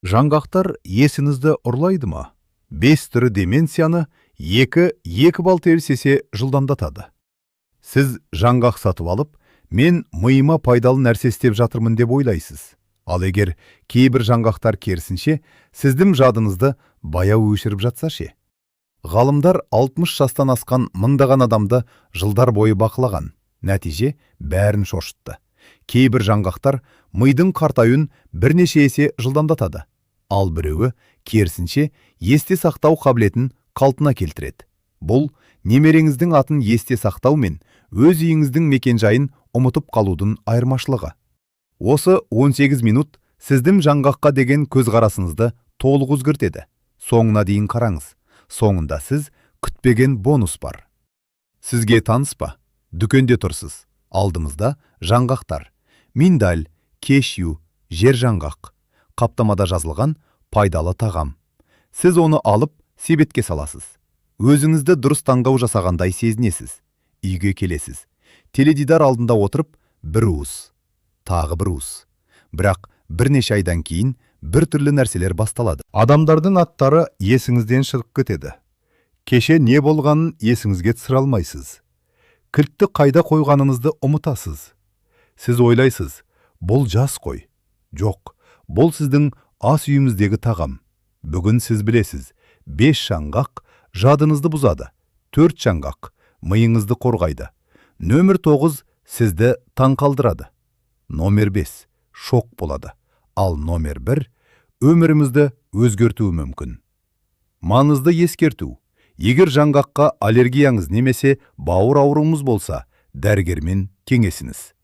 Жаңғақтар есіңізді ұрлайды ма? Бес түрі деменцияны 2-2 балл теріс есе жылдамдатады. Сіз жаңғақ сатып алып, мен миыма пайдалы нәрсе істеп жатырмын деп ойлайсыз. Ал егер кейбір жаңғақтар керісінше, сіздің жадыңызды баяу өшіріп жатса ше? Ғалымдар 60 жастан асқан мыңдаған адамды жылдар бойы бақылаған. Нәтиже бәрін шошытты. Кейбір жаңғақтар мидың қартаюын бірнеше есе жылдамдатады. Ал біреуі керісінше есте сақтау қабілетін қалпына келтіреді. Бұл немереңіздің атын есте сақтау мен өз үйіңіздің мекенжайын ұмытып қалудың айырмашылығы. Осы 18 минут сіздің жаңғаққа деген көзқарасыңызды толық өзгертеді. Соңына дейін қараңыз. Соңында сіз күтпеген бонус бар. Сізге таныс па? Дүкенде тұрсыз. Алдымызда жаңғақтар. Миндаль, кешью, жер жаңғақ. Қаптамада жазылған «пайдалы тағам». Сіз оны алып, себетке саласыз. Өзіңізді дұрыс таңдау жасағандай сезінесіз. Үйге келесіз. Теледидар алдында отырып, бір уыс. Тағы бір уыс. Бірақ бірнеше айдан кейін бір түрлі нәрселер басталады. Адамдардың аттары есіңізден шығып кетеді. Кеше не болғанын есіңізге түсіре алмайсыз. Кілтті қайда қойғаныңызды ұмытасыз. Сіз ойлайсыз, бұл жас қой. Жоқ, бұл сіздің ас үйіңіздегі тағам. Бүгін сіз білесіз, бес жаңғақ жадыңызды бұзады, төрт жаңғақ миыңызды қорғайды. Нөмір 9 сізді таң қалдырады. Номер 5 шок болады. Ал номер 1 өмірімізді өзгертуі мүмкін. Маңызды ескерту. Егер жаңғаққа аллергияңыз немесе бауыр ауруыңыз болса, дәрігермен кеңесіңіз.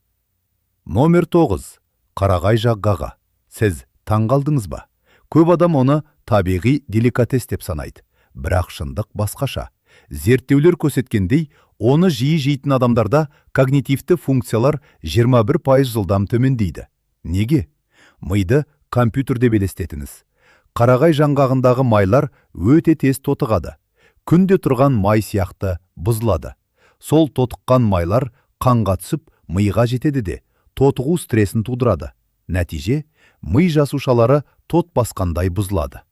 Номер 9. Қарағай жаңғағы. Сіз таң қалдыңыз ба? Көп адам оны табиғи деликатес деп санайды. Бірақ шындық басқаша. Зерттеулер көрсеткендей, оны жиі жейтін адамдарда когнитивті функциялар 21% жылдам төмендейді. Неге? Миды компьютер деп елестетіңіз. Қарағай жаңғағындағы майлар өте тез тотығады. Күнде тұрған май сияқты бұзылады. Сол тотыққан майлар қанға түсіп, миға жетеді де, тотығу стресін тудырады. Нәтиже, ми жасушалары тот басқандай бұзылады.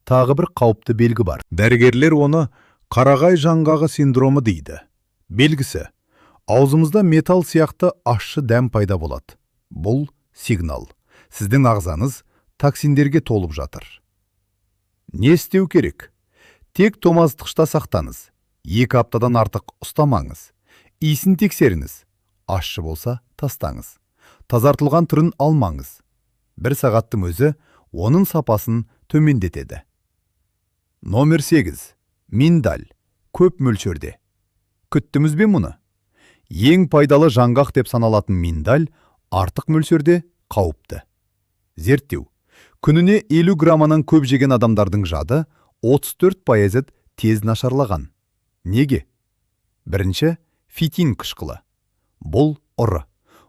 Тағы бір қауіпті белгі бар. Дәрігерлер оны қарағай жаңғағы синдромы дейді. Белгісі: аузымызда металл сияқты ащы дәм пайда болады. Бұл сигнал. Сіздің ағзаңыз токсиндерге толып жатыр. Не істеу керек? Тек тоңазытқышта сақтаңыз. 2 аптадан артық ұстамаңыз. Иісін тексеріңіз. Ащы болса, тастаңыз. Тазартылған түрін алмаңыз. Бір сағаттың өзі оның сапасын төмендетеді. Номер 8. Миндаль. Көп мөлшерде. Күттіңіз бе мұны? Ең пайдалы жаңғақ деп саналатын миндаль артық мөлшерде қауіпті. Зерттеу. Күніне 50 грамманан көп жеген адамдардың жады 34% тез нашарлаған. Неге? Бірінші, фитин қышқылы. Бұл ұры.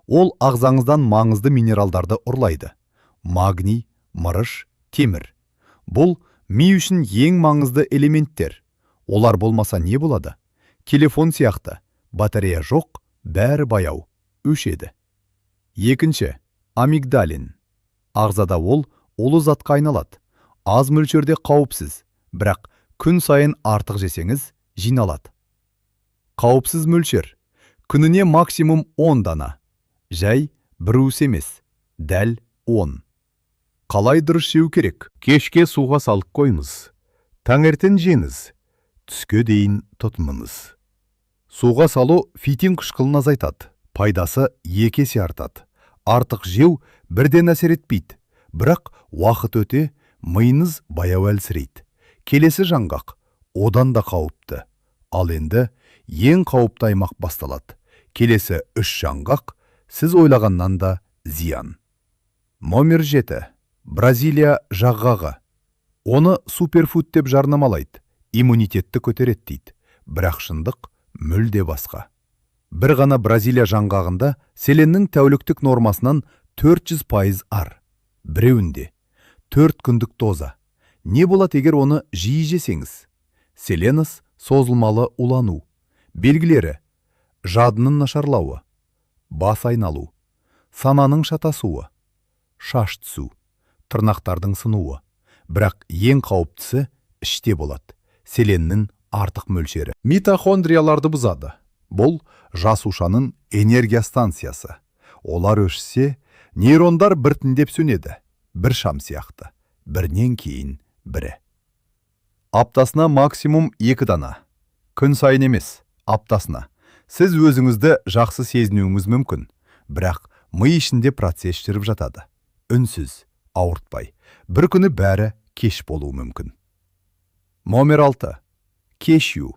Ол ағзаңыздан маңызды минералдарды ұрлайды. Магний, мырыш, темір. Бұл ми үшін ең маңызды элементтер. Олар болмаса не болады? Телефон сияқты. Батарея жоқ, бәрі баяу, өшеді. Екінші, амигдалин. Ағзада ол улы затқа айналады. Аз мөлшерде қауіпсіз, бірақ күн сайын артық жесеңіз, жиналады. Қауіпсіз мөлшер. Күніне максимум 10 дана. Жай бір уыс емес, дәл 10. Қалай дұрыс жеу керек? Кешке суға салып қойыңыз. Таңертең жеңіз. Түске дейін тұтыныңыз. Суға салу фитин қышқылын азайтады. Пайдасы екі есе артады. Артық жеу бірден әсер етпейді. Бірақ уақыт өте миыңыз баяу әлсірейді. Келесі жаңғақ одан да қауіпті. Ал енді ең қауіпті аймақ басталады. Келесі үш жаңғақ сіз ойлағаннан да зиян. Номер 7. Бразилия жаңғағы. Оны суперфуд деп жарнамалайды, иммунитетті көтереді дейді. Бірақ шындық мүлде басқа. Бір ғана Бразилия жаңғағында селеннің тәуліктік нормасынан 400% ар. Біреуінде 4 күндік доза. Не болады, егер оны жиі жесеңіз? Селенос созылмалы улану. Белгілері: жадының нашарлауы, бас айналу, сананың шатасуы, шаш түсу. Тырнақтардың сынуы. Бірақ ең қауіптісі іште болады. Селеннің артық мөлшері. Митохондрияларды бұзады. Бұл жасушаның энергия станциясы. Олар өшсе, нейрондар біртіндеп сөнеді. Бір шам сияқты. Бірінен кейін бірі. Аптасына максимум 2 дана. Күн сайын емес, аптасына. Сіз өзіңізді жақсы сезінуіңіз мүмкін. Бірақ ми ішінде процесс жүріп жатады. Үнсіз, ауыртпай. Бір күні бәрі кеш болуы мүмкін. Номер 6. Кешью.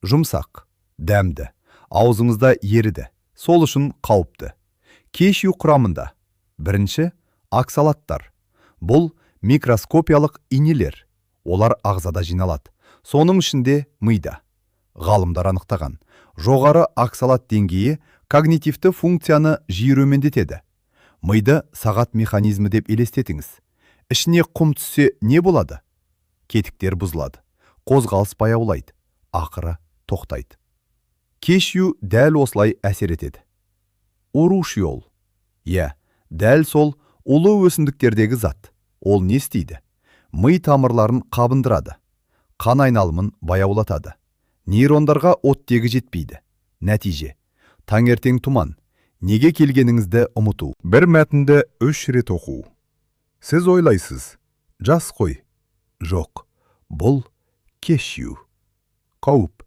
Жұмсақ, дәмді, аузыңызда еріді. Сол үшін қауіпті. Кешью құрамында. Бірінші, оксалаттар. Бұл микроскопиялық инелер. Олар ағзада жиналады. Соның ішінде мида. Ғалымдар анықтаған. Жоғары оксалат деңгейі когнитивті функцияны жиі төмендетеді. Миды сағат механизмі деп елестетіңіз. Ішіне құм түссе, не болады? Кетіктер бұзылады. Қозғалыс баяулайды. Ақыры тоқтайды. Кешью дәл осылай әсер етеді. Урушиол. Иә, дәл сол улы өсімдіктердегі зат. Ол не істейді? Ми тамырларын қабындырады. Қан айналымын баяулатады. Нейрондарға оттегі жетпейді. Нәтиже: таңертең тұман. Неге келгеніңізді ұмыту. Бір мәтінді 3 рет оқу. Сіз ойлайсыз: жас қой. Жоқ, бұл кешью. Қауіп.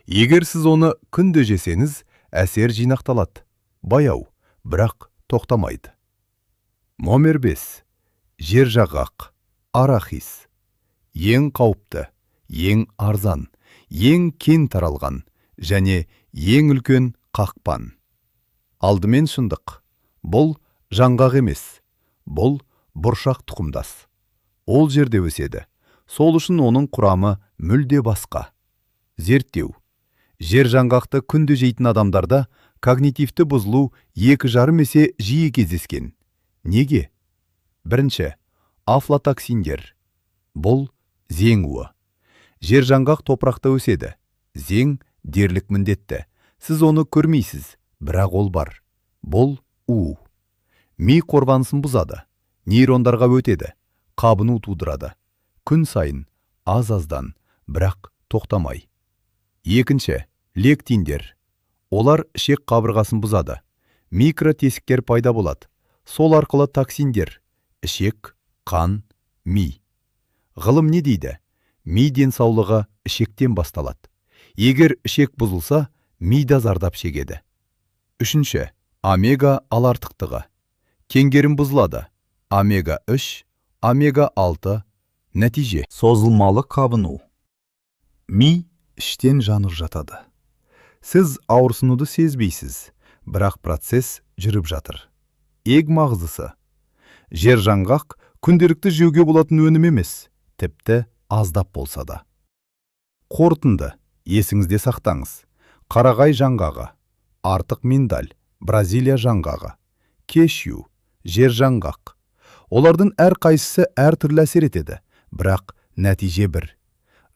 Егер сіз оны күнде жесеңіз, әсер жинақталады. Баяу, бірақ тоқтамайды. Номер 5. Жер жаңғақ, арахис. Ең қауіпті, ең арзан, ең кең таралған және ең үлкен қақпан. Алдымен шындық. Бұл жаңғақ емес. Бұл бұршақ тұқымдас. Ол жерде өседі. Сол үшін оның құрамы мүлде басқа. Зерттеу. Жер жаңғақты күнде жейтін адамдарда когнитивті бұзылу 2,5 есе жиі кездескен. Неге? Бірінші, афлатоксиндер. Бұл зең уы. Жер жаңғақ топырақта өседі. Зең дерлік міндетті. Сіз оны көрмейсіз, бірақ ол бар. Бұл у. Ми қорғанысын бұзады. Нейрондарға өтеді. Қабыну тудырады. Күн сайын, аз-аздан, бірақ тоқтамай. Екінші, лектиндер. Олар ішек қабырғасын бұзады. Микротесіктер пайда болады. Сол арқылы токсиндер: ішек, қан, ми. Ғылым не дейді? Ми денсаулығы ішектен басталады. Егер ішек бұзылса, ми да зардап шегеді. Үшінші, омега алартықтығы. Теңгерім бұзылады. Омега 3, омега 6, нәтиже. Созылмалы қабыну. Ми іштен жанып жатады. Сіз ауырсынуды сезбейсіз, бірақ процесс жүріп жатыр. Ең маңыздысы: жер жаңғақ күнделікті жеуге болатын өнім емес, тіпті аздап болса да. Қорытынды есіңізде сақтаңыз. Қарағай жаңғағы, артық миндаль, Бразилия жаңғағы, кешью, жер жаңғақ. Олардың әрқайсысы әртүрлі әсер етеді, бірақ нәтиже бір.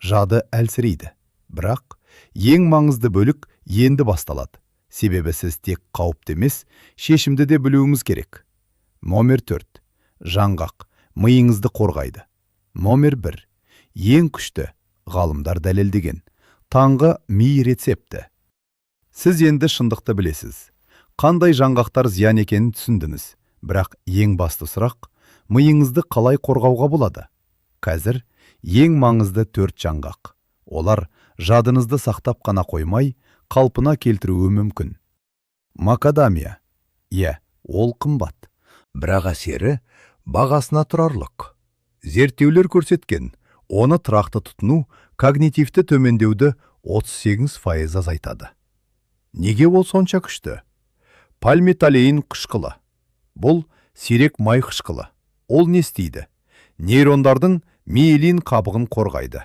Жады әлсірейді. Бірақ ең маңызды бөлік енді басталады. Себебі сіз тек қауіпті емес, шешімді де білуіңіз керек. Номер 4. Жаңғақ миыңызды қорғайды. Номер 1. Ең күшті, ғалымдар дәлелдеген. Таңғы ми рецепті. Сіз енді шындықты білесіз. Қандай жаңғақтар зиян екенін түсіндіңіз. Бірақ ең басты сұрақ: миыңызды қалай қорғауға болады? Қазір ең маңызды төрт жаңғақ. Олар жадыңызды сақтап қана қоймай, қалпына келтіруі мүмкін. Макадамия. Иә, ол қымбат. Бірақ әсері бағасына тұрарлық. Зерттеулер көрсеткен, оны тұрақты тұтыну когнитивті төмендеуді 38% азайтады. Неге ол сонша күшті? Пальмитолеин қышқылы. Бұл сирек май қышқылы. Ол не істейді? Нейрондардың миелин қабығын қорғайды.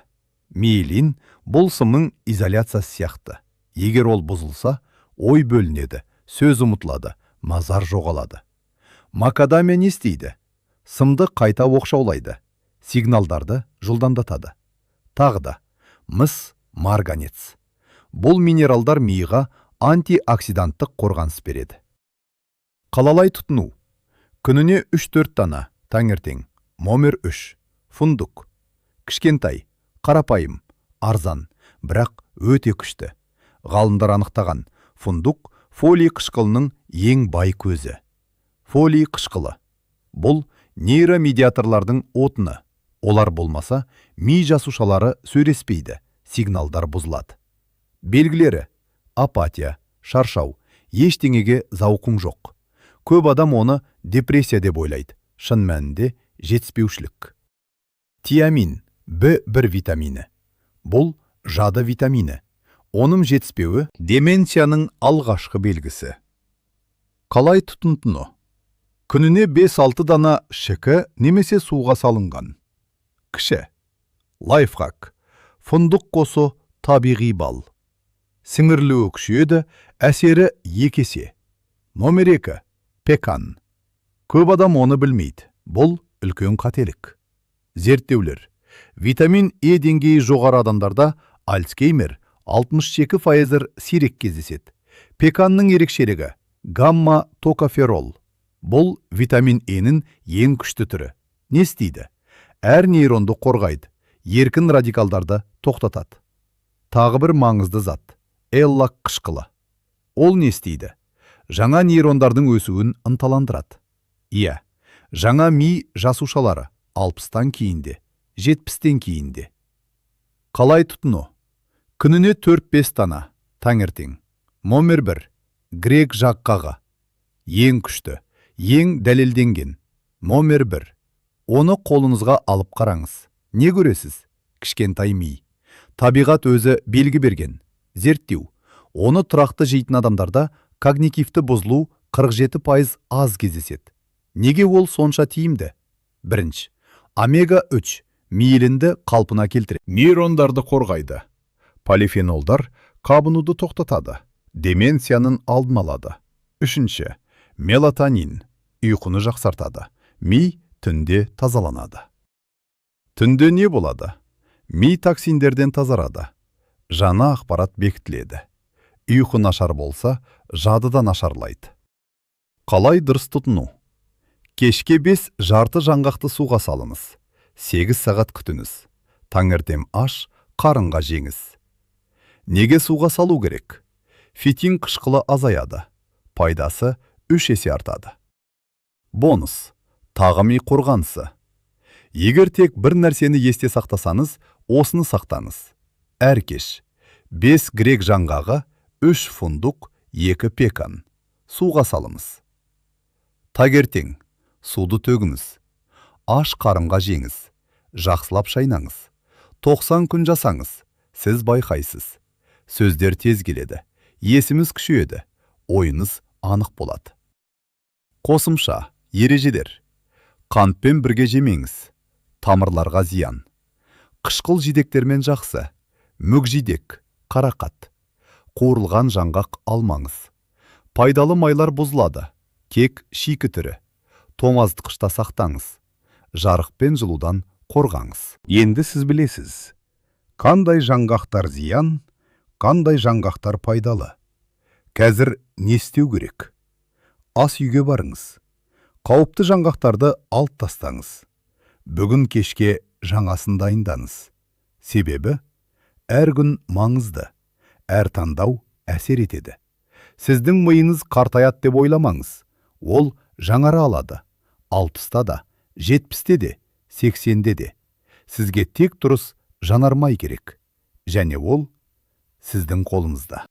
Миелин бұл сымның изоляциясы сияқты. Егер ол бұзылса, ой бөлінеді, сөз ұмытылады, назар жоғалады. Макадамия не істейді? Сымды қайта оқшаулайды, сигналдарды жылдамдатады. Тағы да мыс, марганец. Бұл минералдар миға антиоксиданттық қорғаныс береді. Қалай тұтыну? Күніне 3-4 дана, таңертең. Номер 3. Фундук. Кішкентай, қарапайым, арзан, бірақ өте күшті. Ғалымдар анықтаған, фундук фолий қышқылының ең бай көзі. Фолий қышқылы. Бұл нейромедиаторлардың отыны. Олар болмаса, ми жасушалары сөйлеспейді, сигналдар бұзылады. Белгілері: апатия, шаршау, ештеңеге зауқың жоқ. Көп адам оны депрессия деп ойлайды, шын мәнінде жетіспеушілік. Тиамин, B1 витамині. Бұл жады витамині. Оның жетіспеуі деменцияның алғашқы белгісі. Қалай тұтынтыны? Күніне 5-6 дана шікі немесе суға салынған. Кіші. Лайфхак. Фундук қосу табиғи бал. Сіңірілуі күшейеді, әсері 2 есе. Номер 2. Пекан. Көп адам оны білмейді. Бұл үлкен қателік. Зерттеулер. Витамин Е деңгейі жоғары адамдарда Альцгеймер 62% сирек кездеседі. Пеканның ерекшелігі – гамма токоферол. Бұл витамин Е-нің ең күшті түрі. Не істейді? Әр нейронды қорғайды, еркін радикалдарды тоқтатады. Тағы бір маңызды зат – эллак қышқылы. Ол не істейді? Жаңа нейрондардың өсуін ынталандырады. Иә, жаңа ми жасушалары 60-тан кейін де, 70-тен кейін де. Қалай тұтыну? Күніне 4-5 дана, таңертең. Номер 1. Грек жаңғағы. Ең күшті, ең дәлелденген. Номер 1. Оны қолыңызға алып қараңыз. Не көресіз? Кішкентай ми. Табиғат өзі белгі берген. Зерттеу. Оны тұрақты жейтін адамдарда когнитивті бұзылу 47% аз кездеседі. Неге ол сонша тиімді? Бірінші, омега-3 миелинді қалпына келтіреді. Нейрондарды қорғайды. Полифенолдар қабынуды тоқтатады. Деменцияның алдын алады. Үшінші, мелатонин ұйқыны жақсартады. Ми түнде тазаланады. Түнде не болады? Ми токсиндерден тазарады. Жаңа ақпарат бекітіледі. Ұйқы нашар болса, жады да нашарлайды. Қалай дұрыс тұтыну? Кешке 5 жарты жаңғақты суға салыңыз. 8 сағат күтіңіз. Таңертең аш қарынға жеңіз. Неге суға салу керек? Фитин қышқылы азаяды. Пайдасы 3 есе артады. Бонус. Тағы ми қорғанысы. Егер тек бір нәрсені есте сақтасаңыз, осыны сақтаңыз. Әр кеш 5 грек жаңғағы, 3 фундук, 2 пекан. Суға салыңыз. Таңертең суды төгіңіз. Аш қарынға жеңіз. Жақсылап шайнаңыз. 90 күн жасаңыз, сіз байқайсыз. Сөздер тез келеді, есіміз күшейеді, ойыңыз анық болады. Қосымша ережелер. Қантпен бірге жемеңіз. Тамырларға зиян. Қышқыл жидектермен жақсы. Мүкжидек, қарақат. Қуырылған жаңғақ алмаңыз. Пайдалы майлар бұзылады. Тек шикі түрі. Тоңазытқышта сақтаңыз. Жарық пен жылудан қорғаңыз. Енді сіз білесіз, қандай жаңғақтар зиян, қандай жаңғақтар пайдалы. Қазір не істеу керек? Ас үйге барыңыз. Қауіпті жаңғақтарды алып тастаңыз. Бүгін кешке жаңасын дайындаңыз. Себебі әр күн маңызды, әр таңдау әсер етеді. Сіздің миыңыз қартаяды деп ойламаңыз. Ол жаңара алады. 60-та да, 70-те де, 80-де де. Сізге тек дұрыс жанармай керек. Және ол сіздің қолыңызда.